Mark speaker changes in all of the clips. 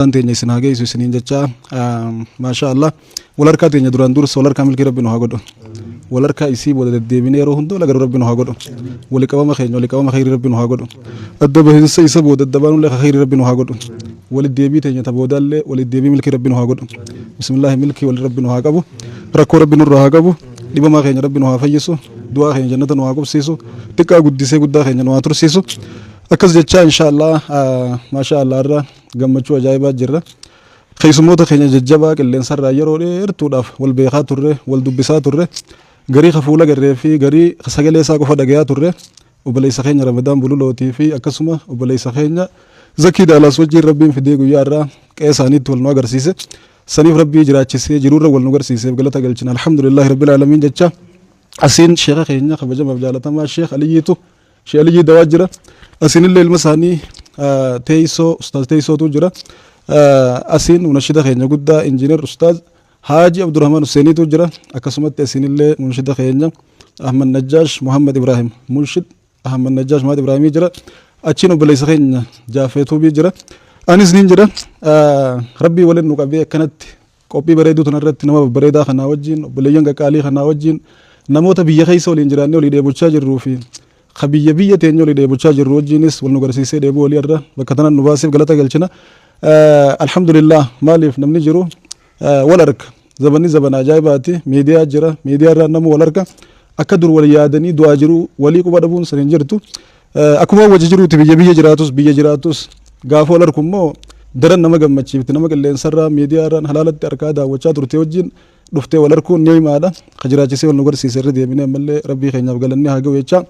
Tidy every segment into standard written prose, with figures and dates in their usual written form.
Speaker 1: Teenya isin haa geessu isiniin jecha. Maashaa Allah, wal harkaa teenya duraan dursa wal harkaa milkii Rabbi nu haa godhu. Wal harkaa isii booda deddeebinee yeroo hunda wal agarru Rabbi nu haa godhu. Wali qabama keenya wali qabama khayrii Rabbi nu haa godhu. Adda bahinsa isa booda adda baanullee khayrii Rabbi nu haa godhu. Wali deebii teenya ta boodaallee wali deebii milkii Rabbi nu haa godhu. Bismillaahi, milkii wali Rabbi nu haa qabu. Rakkoo Rabbi nurraa haa qabu. Dhibamaa keenya Rabbi nu haa fayyisu. Du'aa keenya jannata nu haa qubsiisu. Xiqqaa guddisee guddaa keenya nu haa tursiisu. Akkas jecha, insha Allah, maashaa Allah, irra gammachuu ajaa'ibaa jirra. Keessummoota keenya jajjabaa qilleensarraa yeroo dheertuudhaaf wal beekaa turre, wal dubbisaa turre, garii ka fuula garree fi garii sagalee isaa qofa dhagayaa turre, obboleessa keenya Ramadaan Bululootii fi akkasuma obboleessa keenya Zakii Daalaas wajjin Rabbiin fidee guyyaa irraa qe'ee isaaniitti wal nu agarsiise. Saniif Rabbii jiraachisee jiruurra wal nu agarsiiseef galata galchina. Alhamdulillahi Rabbil Aalamiin jecha, asiin sheeka keenya kabajamaaf jaalatamaa Sheekh Aliyyiitu, Sheekh Aliyyii Dawaa jira. Asiinillee ilma isaanii teessoo Ustaaz Teessootu jira. Asiin munashida keenya guddaa Injiinar Ustaaz Haaji Abdurrahman Huseeniitu jira. Akkasumatti asiinillee munashida keenya Ahmad Najjaash Muhammad Ibrahim, Munshid Ahmad Najjaash Muhammad Ibrahimii jira. Achiin obboleessa keenya Jaafee Tuubii jira. Anis nin jira. Rabbii waliin nu qabee akkanatti qophii bareeduu tanarratti nama babbareedaa kanaa wajjin, obboleeyyan qaqqaalii kanaa wajjin, namoota biyya keessa waliin jiraannee walii dheebochaa jirruu fi ka biyya biyya teenya walii dheebochaa jirru wajjinis wal nu garsiisee dheebuu walii irra bakka tanan nu baaseef galata galchina. Alhamdulillah, maaliif namni jiru wal arka. Zabanni zabana ajaa'ibaati. Miidiyaa jira. Miidiyaa irraa namu wal arka. Akka dur wal yaadanii du'aa jiru walii quba dhabuun san hin jirtu. Akkuma wajji jiruuti biyya biyya jiraatus, biyya jiraatus gaafa wal arku immoo daran nama gammachiifti. Nama qilleensarraa miidiyaarraan halaalatti harkaa daawwachaa turte wajjin dhuftee wal arkuun ni'imaadha. Ka jiraachisee wal nu garsiise irra deebinee ammallee Rabbii keenyaaf galanni haa ga'u jecha.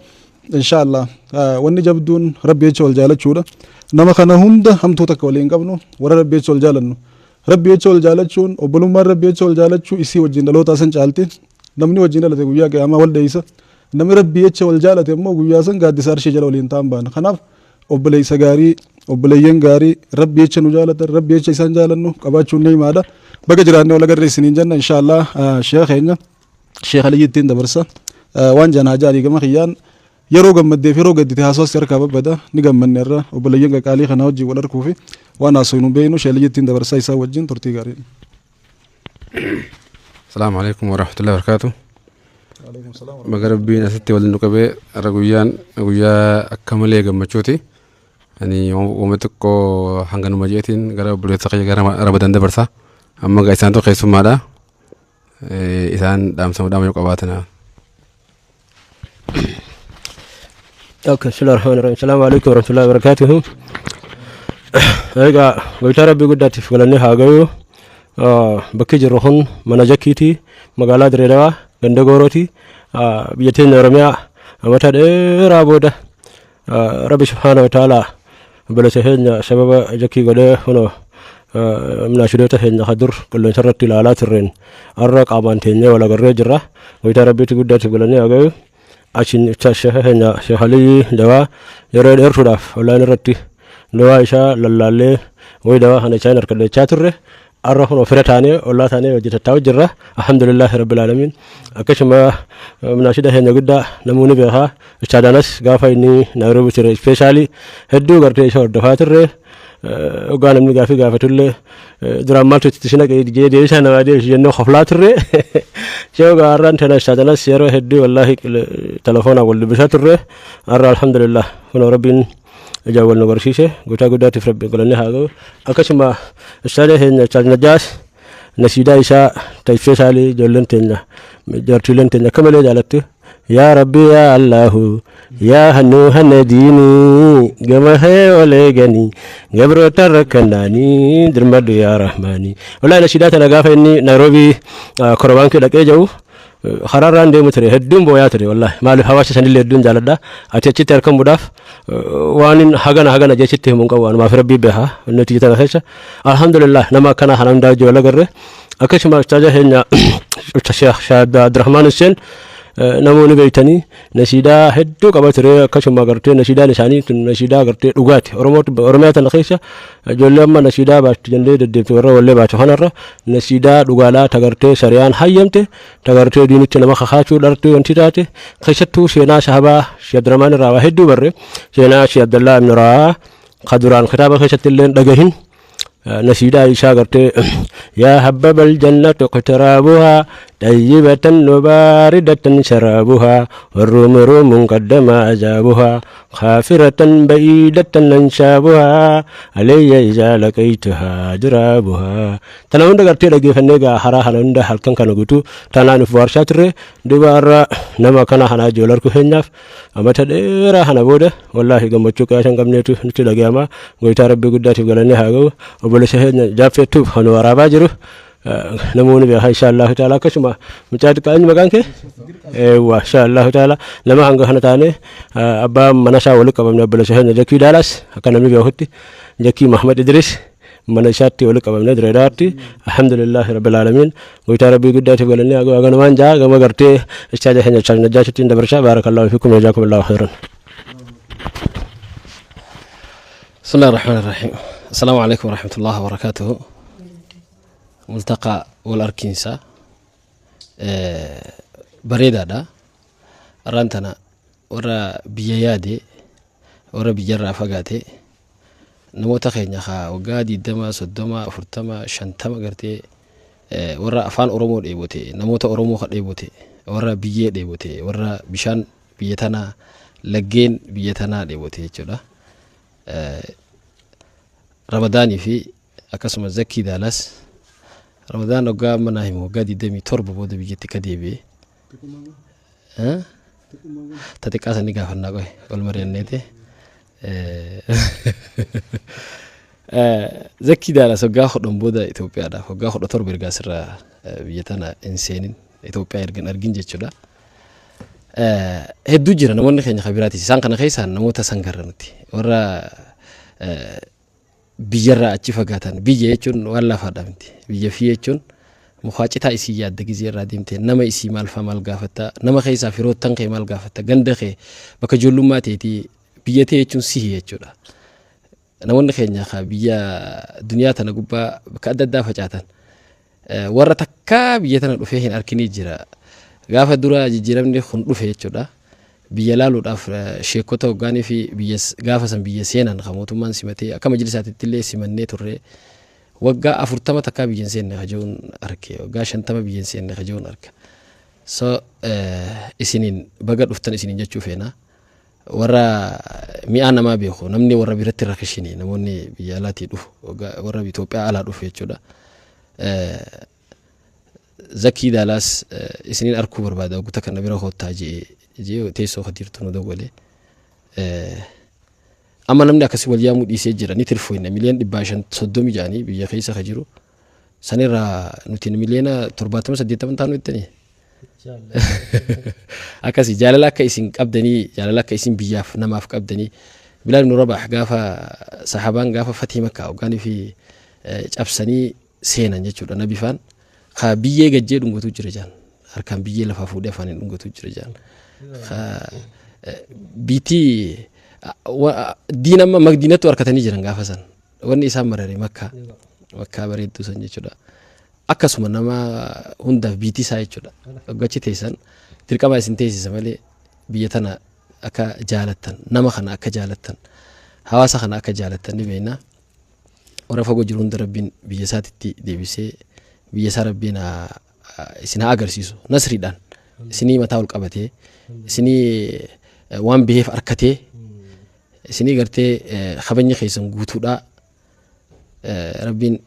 Speaker 1: Insha Allah, wanni jabduun Rabbi jecha wal jaalachuudha. Nama kana hunda hamtuu takka waliin qabnu, warra Rabbi jecha wal jaalannu. Rabbi jecha wal jaalachuun, obbolummaan Rabbi jecha wal jaalachuu isii wajjin dhalootaa san caalti. Namni wajjin dhalate guyyaa qiyaamaa wal dheeysa. Namni Rabbi jecha wal jaalate immoo guyyaa san gaaddisa arshii jala waliin ta'an baana. Kanaaf obboleessa gaarii, obboleeyyan gaarii Rabbi jecha nu jaalatan, Rabbi jecha isaan jaalannu qabaachuun ni'imaadha. Baga jiraannee wal agarree isiniin jenna. Insha Allah, sheekha keenya Sheekh Aliyyi ittiin dabarsa. Waan janaa jaalii gama kiyyaan yeroo gammaddeef yeroo gaddite haasawaa si harkaa babbada. Ni gammanne irra obboleeyyan qaqaalii kanaa wajjin wal arguu fi waan haasawinu hin beeknu. Sheekh Aliyyi ittiin dabarsaa, isaa wajjin turtii gaarii.
Speaker 2: Asalaamu alaikum warahmatullahi wabarakatuh. Baga Rabbiin asitti waliin nu qabee. Har'a guyyaan guyyaa akka malee gammachuuti. Ani uuma xiqqoo hanganuma jeetiin gara obboleessa kiyya gara Ramadaan dabarsa. Amma gaa isaantu keessummaadha. Isaan dhaamsa dhaama yoo qabaatan.
Speaker 3: Okay, bismillahirrahmanirrahim. Assalamu alaikum warahmatullahi wabarakatuh. Egaa goytaa Rabbii guddaatiif galanni haa gayu. Bakki jirru kun mana Jakkiiti, magaalaa Direedawaa, ganda Goorooti, biyya teenya Oromiyaa. Amata dheeraa booda Rabbi subhaana wa ta'ala obboleessa keenya sababa Jakkii godhee kunoo munaashidoota keenya ka dur qilleensa irratti ilaalaa turreen har'a qaamaan teenyee wal agarree jirra. Goytaa Rabbiitti guddaatiif galanni haa gayu. Achiin sheeka keenya Sheekh Aliyyi Dawaa yeroo dheertuudhaaf online irratti dawaa isaa lallaallee wayi dawaa kana isaan harkadhachaa turre. Har'a kun ofirra taanee ollaa taanee hojjetataa jirra. Alhamdulillahi Rabbil Aalamiin. Akkasuma munaashida keenya guddaa namoonni beekaa Ustaadaanas gaafa inni Naayiroobii ture ispeeshaalii hedduu gartee isa hordofaa turre. Dhugaa namni gaafii gaafatullee duraan maaltu itti si naqe jee deebisaa namaa deebisu jennee koflaa turre. Yoo har'aan tana Ustaadanas yeroo hedduu wallaahi telefoonaan wal dubbisaa turre. Har'a alhamdulillah kunoo Rabbiin ijaan wal nu barsiise, gotaa guddaatiif Rabbi galanni haa ga'u. Akkasuma ustaada keenya Ustaad Najjaas nasiidaa isaa ta ispeeshaalii ijoolleen teenya, jaartiileen teenya akka malee jaalattu. Yaa Rabbi, yaa Allahu, yaa hannu hanna diinii gama kee ol eeganii gabroota rakkannaanii dirmadhu yaa Rahmaanii. Wallaahi nasiidaa tana gaafa inni Naayiroobii korobaankii dhaqee jiru karaarraan deemu ture hedduun booyaa ture wallaahi. Maaliif hawaasa sanillee hedduun jaaladha. Ati achitti argamuudhaaf waan hagana hagana jechitti himuun qabu, anumaaf Rabbii beeka nuti tana keessa. Alhamdulillah, nama akkanaa kana hundaa wajjin wal agarre. Akkasuma ustaaza keenya Sheekh Abdurrahmaan Hussein namoonni beektanii nasiidaa hedduu qaba ture. Akkasuma gartee nasiidaan isaanii tun nasiidaa gartee dhugaati. Oromoo Oromiyaa tana keessa ijoollee amma nasiidaa baachuu jennee deddeemtu, warra wallee baatu kanarra nasiidaa dhugaadhaa tagartee sariyaan hayyamte, tagartee diinitti nama kakaachuu dhartuu wanti taate, keessattuu seenaa sahabaa Sheekh Abdurrahmaan irraa waa hedduu barre. Seenaa Sheekh Abdallaa ibn Rawaa ka duraan kitaaba keessatti illee dhagahin. Nashiidaa isaa gartee yaa habbabal jannatu iqtiraabuhaa طيبة وباردة شرابها والروم روم قدم عذابها خافرة بعيدة أنشابها علي إذا لقيتها جرابها. Tana hunda gartee dhaggeeffannee gaa haraa kana hunda halkan kana guutuu tanaan uf waarshaa turre. Duuba har'a nama kana hanaa ijoollee harkuu keenyaaf amata dheeraa kana booda wallaahi gammachuu qiyaasa hin qabneetu nutti dhaga'ama. Goytaa rabbii guddaatiif galannee haa ga'u. Obboleessa keenya jaaffeettuuf kan waraabaa jiru namoonni beekaa insha Allahu ta'ala. Akkasuma mucaa xiqqaa, eenyu maqaan kee? Eewwa, insha Allahu ta'ala nama hanga kana taane abbaa mana isaa walitti qabamne. Obboleessa keenya Jakii Daalaas, akka namni beekutti Jakii Mahmad Idris, mana isaatti walitti qabamne Direedaatti. Alhamdulillahi rabbil aalamiin, goytaa rabbii guddaatiif galannee haa ga'u. Ganumaan jaa gama gartee ustaaza keenya Ustaaz Najjaasittiin dabarsaa. Baarakallahu fiikum, jazaakumullahu khairan.
Speaker 4: بسم الله الرحمن الرحيم، السلام عليكم ورحمة الله وبركاته. ملتقى والأركينسا bareedaadha. Arraan tana warra biyya yaade, warra biyyarraa fagaate, namoota keenya haa waggaa 20, 30, 40, 50 gartee warra afaan Oromoo dheebote, namoota Oromoo ka dheebote, warra biyyee dheebote, warra bishaan biyya tanaa, laggeen biyya tanaa dheebote jechuudha. Ramadaanii fi akkasuma Zakkii Daalaas, Ramadaan waggaa amma naa himu waggaa 27 booda biyyatti ka deebi'e. Ta xiqqaa sanii gaafannaa qoye wal mari'anneeti. Zakkii Daalaas waggaa 10 booda Itoophiyaadhaaf, waggaa 17 ergaa asirraa biyya tana hin seenin, Itoophiyaa erga hin argin jechuudha. Hedduu jira namoonni keenya kan biraatis. Isaan kana keessaa namoota san garra nuti warra biyyarraa achi fagaatan. Biyya jechuun waan lafaadha miti. Biyya fi jechuun mukaa citaa isii yaadda, gizee irraa deemte nama isii maal faa maal gaafatta, nama keessaa firoottan kee maal gaafatta, ganda kee, bakka ijoollummaa teetii, biyya tee jechuun sihi jechuudha. Namoonni keenya ka biyya duniyaa tana gubbaa bakka adda addaa facaatan, warra takkaa biyya tana dhufee hin arkinii jira. Gaafa dura jijjiiramni kun dhufe jechuudha. Biyya laaluudhaaf sheekota hoggaanii fi biyya gaafa san biyya seenan kan mootummaan simatee akka majlisaatitti illee simannee turre. Waggaa 40 takkaa biyya hin seenne ka jehuun arke. Waggaa 50 biyya hin seenne ka jehuun arka. So isiniin baga dhuftan isiniin jechuu feena. Warra mi'aa namaa beeku, namni warra biratti rakishini, namoonni biyya alaatii dhufu, warra Itoophiyaa alaa dhufu jechuudha. Zakii Daalaas isiniin arkuu barbaada, waggoota kana bira koottaa je'ee teessoo kadiirtu nu dawwale. Amma namni akkasii wal yaamuu dhiisee jira, ni tirfoyna miliyoona 530 jedhanii biyya keessa ka jiru. Sanirraa nuti miliyoona 70, 80 taanu jettanii. Akkasii jaalala akka isin qabdanii, jaalala akka isin biyyaaf namaaf qabdanii. Bilaal ibn Rabaah gaafa sahabaan gaafa fatii Makkaa hoggaanii fi cabsanii seenan jechuudha, nabi faan ka biyyee gajjee dhungatu jira jaan, harkaan biyyee lafaa fuudhee afaaniin dhungatu jira jaan. Ka biitii diin amma Magdiinattu harkatanii jiran gaafa san wanni isaan marare Makkaa, Makkaa bareedduu san jechuudha. Akkasuma nama hundaaf biitii isaa jechuudha. Hoggachi teessan dirqama isin teessisa malee biyya tana akka jaalattan, nama kana akka jaalattan, hawaasa kana akka jaalattan ni beekna. Warra fagoo jiru hunda Rabbiin biyya isaatitti deebisee biyya isaa Rabbiin isin haa agarsiisu. Nasriidhaan isinii mataa ol qabatee, isinii waan biheef arkatee, isinii gartee kabajni keessan guutuudhaa. Rabbiin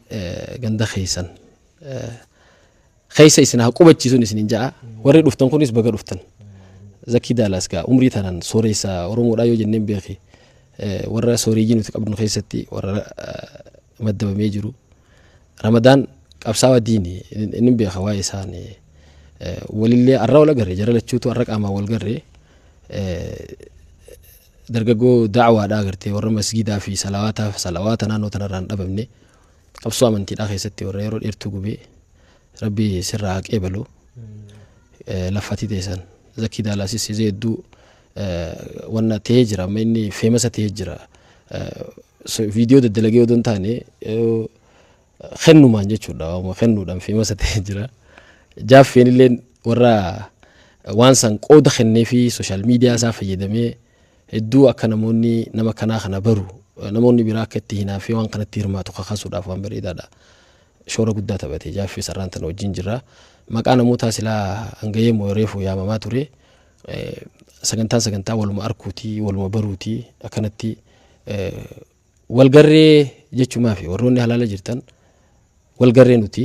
Speaker 4: ganda keessan keessa isin haa qubachiisuun isinin ja'a. Warri dhuftan kunis baga dhuftan. Zakii Daalaas gaa umrii tanaan sooressa Oromoodhaa yoo jenneen beeki, warra sooreyyii nuti qabnu keessatti warra maddabamee jiru. Ramadaan qabsaawaa diini, inni beeka waa'ee isaanii. Walillee arra wal agarre, jara lachuutu arra qaamaan wal garre. Dargaggoo da'waadhaa agartee, warra masgiidaa fi salawaataaf salawaata naannoo tanarraa hin dhabamne, qabsoo amantiidhaa keessatti warra yeroo dheertuu gubee, Rabbi sirraa haa qeebalu laffatii teessan. Zakii Daalaasis isee hedduu wanna ta'ee jira, amma inni feemasa ta'ee jira. Viidiyoo daddalagee odoo hin taane kennumaan jechuudha, waanuma kennuudhaan feemasa ta'ee jira. Jaaffeen illee warra waan san qooda kennee fi social media isaa fayyadamee hedduu akka namoonni nama kanaa kana baru Namoonni biraa akka itti hinaafee waan kanatti hirmaatu kakaasuudhaaf waan bareedaadha. Shoora guddaa taphate Jaaffee sarraan tana wajjin jirra. Maqaa namootaa silaa hangayee moo reefu yaamamaa ture. Sagantaan sagantaa waluma arkuutii, waluma baruutii, akkanatti walgarree jechumaafi warroonni halaala jirtan walgarree nuti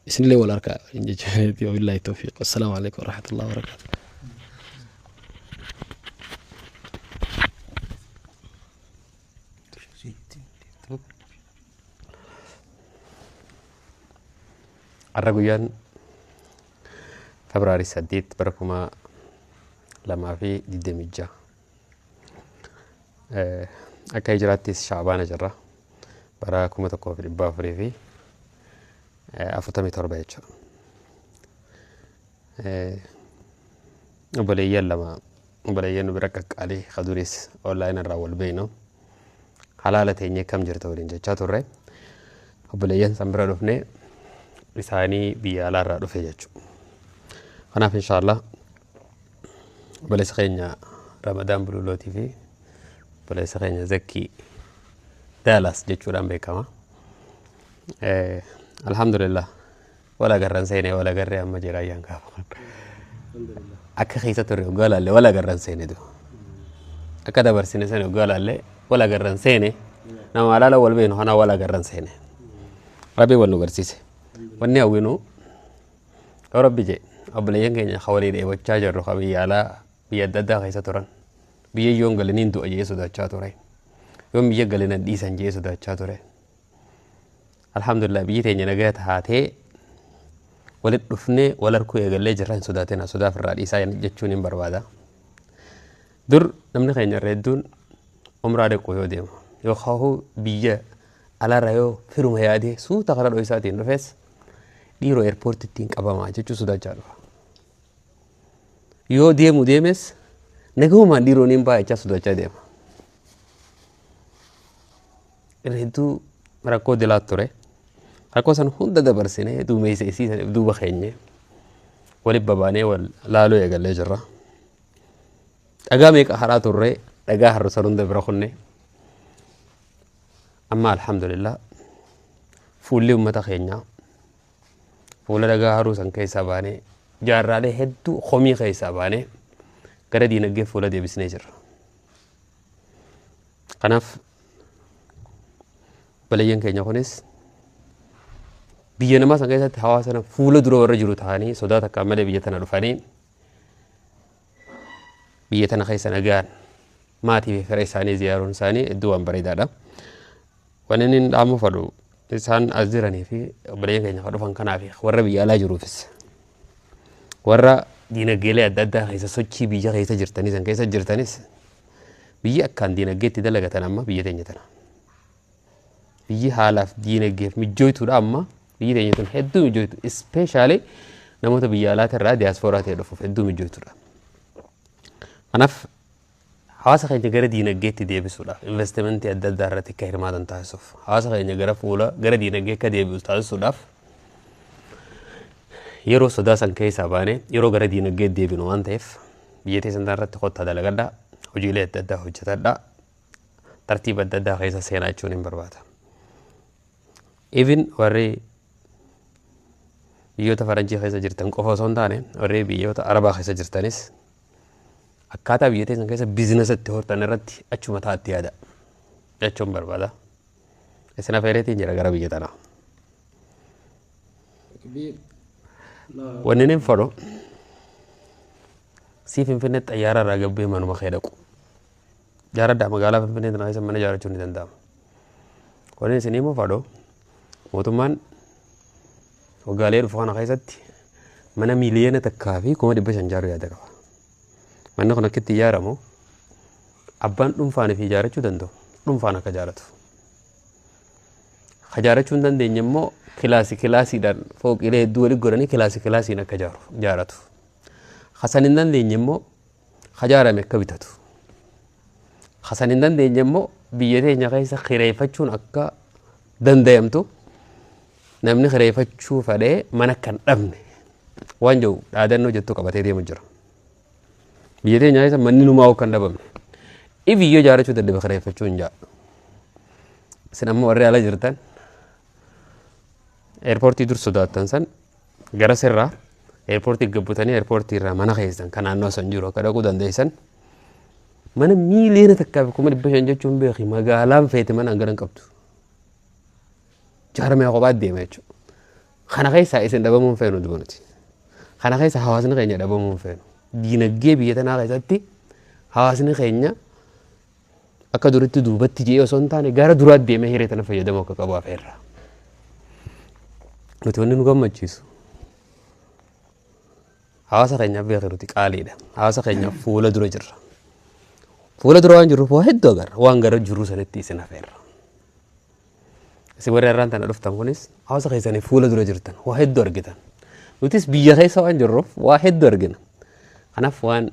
Speaker 4: isinillee wal harkaa jechuudha. Wabillaahi tawfiiq. Assalaamu alaikum warahmatullahi wabarakaatuh.
Speaker 5: Har'a guyyaan Febraarii 8 bara 2026. Akka hijiraattis Shaabaana jirra. Bara 1447 jechuudha. Obboleeyyan lama, obboleeyyan nu bira qaqqaalii kaduris online irraa wal beeknu, halaala teenyee kam jirta waliin jechaa turre. Obboleeyyan san bira dhufnee, isaanii biyya alaarraa dhufe jechuudha. Kanaaf inshaallah obboleessa keenya Ramadaan Bululootii fi obboleessa keenya Zakkii Daalaas jechuudhaan beekama. Alhamdulillah, wal agarran seenee wal agarree amma jira ayyaan gaafa. Akka keessa turre waggaa laalle wal agarran seene du. Akka dabarsine sana waggaa laalle wal agarran seene, nama alaala wal beenu kana wal agarran seene. Rabbi wal nu garsiise. Wanni hawwinu, yoo Rabbi jee, obboleeyyan keenya ka walii dheebochaa jirru, ka biyya alaa biyya adda addaa keessa turan, biyya yoon galaniin du'a jee sodaachaa ture. Yoon biyya galinan dhiisan jee sodaachaa ture. Alhamdulillah, biyyi teenya nagaa taatee walitti dhufnee wal harkuu eegallee jirra. Hin sodaatina, sodaa ofirraa dhiisaa jechuun hin barbaada. Dur namni keenya irra hedduun umraa dhaqu yoo deemu yookaan biyya alaarraa yoo firuma yaadee suuta karaa dho'isaatiin dhufes, dhiiroo airportii ittiin qabamaa jechuu sodaachaa dhufa. Yoo deemu deemes nagahumaan dhiiroon hin baay'achaa sodaachaa deema. Irra hedduu rakkoo dilaat ture. Rakkoo san hunda dabarsinee duumessa isii saniif duuba keenye walitti babaanee wal laaluu eegallee jirra. Dhagaa meeqa haraa turre, dhagaa harru san hunda bira kunne. Amma alhamdulillah, fuulli uummata keenyaa fuula dhagaa haruu san keessaa baanee, jaarraalee hedduu komii keessaa baanee, gara diinagdee fuula deebisnee jirra. Kanaaf obboleeyyan keenya kunis biyya namaa san keessatti hawaasa sana fuula dura warra jiru ta'anii, sodaa takkaan malee biyya tana dhufanii, biyya tana keessa nagaan maatii fi fira isaanii ziyaaruun isaanii hedduu waan bareedaadha. Wanni inni dhaamu fadhu isaan as jiranii fi obboleeyyan keenya kan dhufan kanaa fi warra biyya alaa jiruufis, warra diinagdeelee adda addaa keessa sochii biyya keessa jirtanii san keessa jirtanis, biyyi akkaan diinagdeetti dalagatan amma biyya teenya tana. Biyyi haalaaf diinagdeef mijjooytuudha amma biyyi teenya tun, hedduu mijjooytu, especially namoota biyya alaatirraa diyaaspooraa ta'e dhufuuf hedduu mijjooytuudha. Kanaaf hawaasa keenya gara diinagdeetti deebisuudhaaf, investimentii adda addaa irratti akka hirmaatan taasisuuf, hawaasa keenya gara fuula gara diinagdee akka deebi'u taasisuudhaaf, yeroo sodaa san keessaa baanee yeroo gara diinagdee deebinu waan ta'eef, biyya teessan irratti kottaa dalagadhaa, hojiilee adda addaa hojjetadhaa, tartiiba adda addaa keessa seenaa jechuun hin barbaada. Even warri biyyoota faranjii keessa jirtan qofa osoo hin taane, warri biyyoota arabaa keessa jirtanis akkaataa biyya teessan keessa businessa itti hortan irratti achuma taa'atti yaada jechuun barbaada. Isin afeereetiin jira gara biyya tanaa. Wanni inni fadhu sii Finfinnee xayyaara irraa gabbee manuma kee dhaqu. Jaaradhaa, magaalaa Finfinnee tana keessa mana ijaarrachuun ni danda'ama. Wanni isin immoo fadhu, mootummaan waggaalee dhufu kana keessatti mana 1,500,000 ijaaruu yaada qaba. Manni kun akka itti ijaaramu, abbaan dhuunfaan fi ijaarrachuu danda'u dhuunfaan akka ijaarratu. Ijaarrachuu hin dandeenye immoo kilaasii kilaasiidhaan fooqiilee hedduu walitti godhanii kilaasii kilaasiin akka ijaarratu. Hasan hin dandeenye immoo ijaarame akka bitatu. Hasan hin dandeenye immoo biyya teenya keessa kireeffachuun akka danda'amtu, namni kireeffachuu fedhee mana kan dhabne waan jiru dhaadannoo jettu qabatee deemu jira. Biyya teenya keessa manni numaa kan dhabamne. Ifiyyoo ijaarrachuu dadhabe kireeffachuu hin jaa. Isin ammoo warri ala jirtan eerpoortii dur sodaattan san gara sirraa eerpoortii gabbutanii eerpoortii irraa mana keessan kan naannoo san jiru akka dhaquu dandeessan. Mana 1,500,000 jechuun beeki magaalaan feete mana hangana hin qabdu. Jaarmee kophaa deema jechuudha. Kana keessaa isin dhabamuu hin feenu duba nuti. Kana keessa hawaasni keenya dhabamuu hin feenu. Diinagdee biyya tanaa keessatti hawaasni keenya akka duritti duubatti ji'ee osoo hin taane gara duraatti deemee hiree tana fayyadamuu akka qabu afeerra. Nuti wanni nu gammachiisu hawaasa keenyaaf beekee nuti qaaliidha. Hawaasa keenyaaf fuula dura jirra. Fuula dura waan jirruuf waa hedduu agarra. Waan gara jirru sanitti isin afeerra. Isin warri har'aan tana dhuftan kunis hawaasa keessanii fuula dura jirtan waa hedduu argitan. Nutis biyya keessa waan jirruuf waa hedduu argina. Kanaaf waan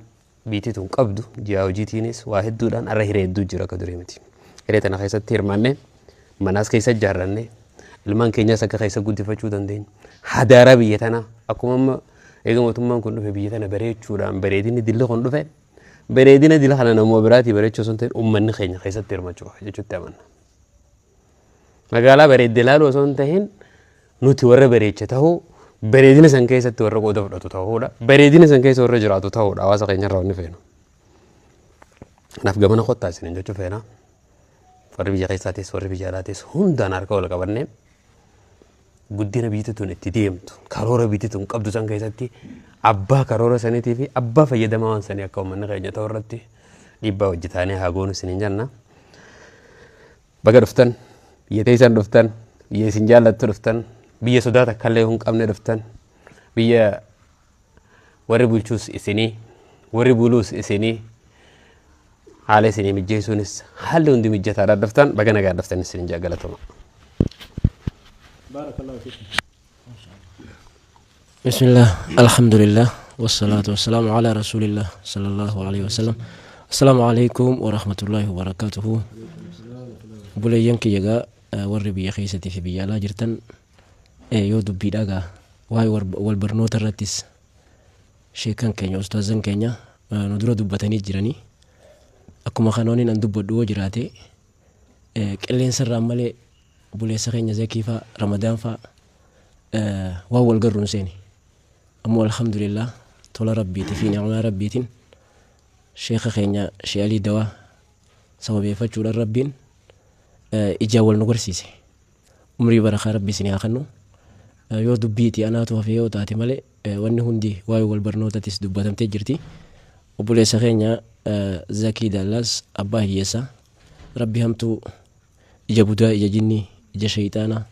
Speaker 5: biitii tun qabdu ji'a hojiitiinis waa hedduudhaan har'a hiree hedduu jira akka durii miti. Hiree tana keessatti hirmaannee manaas keessa ijaarrannee ilmaan keenyas akka keessa guddifachuu dandeenya. Hadaaraa biyya tanaa akkuma amma eega mootummaan kun dhufe biyya tana bareechuudhaan bareedinni dilli kun dhufe bareedina dila kana namoota biraatii bareechuu osoo hin ta'in uummanni keenya keessatti hirmaachuu qaba jechuutti amanna. Magaalaa bareedde ilaaluu osoo hin ta'in nuti warra bareeche ta'uu bareedina san keessatti warra qooda fudhatu ta'uudha. Bareedina san keessa warra jiraatu ta'uudha hawaasa keenya irraa wanni feenu. Kanaaf gamana kottaa isiniin jechuu feena. Warri biyya keessaatis warri biyya alaatis hundaan harka wal qabannee guddina biyyi tun itti deemtu karoora biyyi tun qabdu san keessatti abbaa karoora saniitii fi abbaa fayyadamaa waan sanii akka uummanni keenya ta'u irratti dhiibbaa hojjetaanii haa goonu isiniin jenna. Baga dhuftan, biyya teessan dhuftan, biyya isin jaallattu dhuftan, biyya sodaa takka illee hin qabne dhuftan, biyya warri bulchuus isinii, warri buluus isinii, haala isinii mijjeessuunis haalli hundi mijjataadhaan dhuftan baga nagaan dhuftan isiniin jaa galatoma.
Speaker 3: بسم الله الحمد لله والصلاة والسلام على رسول الله صلى الله عليه وسلم. السلام عليكم ورحمة الله وبركاته. Buleeyyan kiyya gaa warri biyya keessatti fi biyya alaa jirtan yoo dubbiidhaa gaa waa'ee wal barnoota irrattis sheekan keenya ustaazan keenya nu dura dubbatanii jiranii akkuma kanooniin an dubbadhu yoo jiraate qilleensa irraan malee buleessa keenya Zakii faa Ramadaan faa waan wal garru hin seene. Ammoo alhamdulillah tola rabbiitii fi ni'maa rabbiitiin sheeka keenya Shee Alii Dawaa sababeeffachuudhaan rabbiin ijaan wal nu garsiise. Umrii barakaa rabbi isin haa kennu. Yoo dubbiitii anaatu hafe yoo taate malee wanni hundi waa'ee wal barnootatis dubbatamtee jirti. Obboleessa keenya Zakii Daallaas abbaa hiyyeessaa rabbi hamtuu ija budaa ija jinnii ija shayxaanaa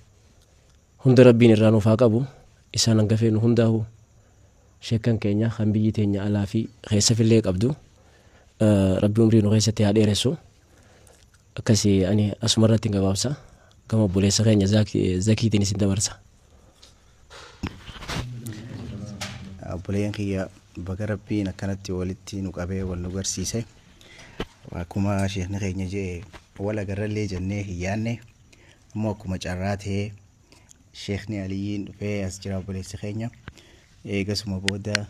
Speaker 3: hunda rabbiin irraa nuuf haa qabu. Isaan hangafee nu hundaahu sheekan keenya kan biyyi teenya alaa fi keessafillee qabdu rabbi umrii nu keessatti haa dheeressu. Akkasii ani asuma irratti hin gabaabsa. Gama obboleessa keenya Zakiitiin isin dabarsa.
Speaker 6: Obboleeyyan kiyya baga rabbiin akkanatti walitti nu qabee wal nu garsiise. Akkuma sheekni keenya jee wal agarrallee jennee hin yaanne ammoo akkuma carraa ta'ee sheekni Aliyyiin dhufee as jira obboleessi keenya. Eegasuma booda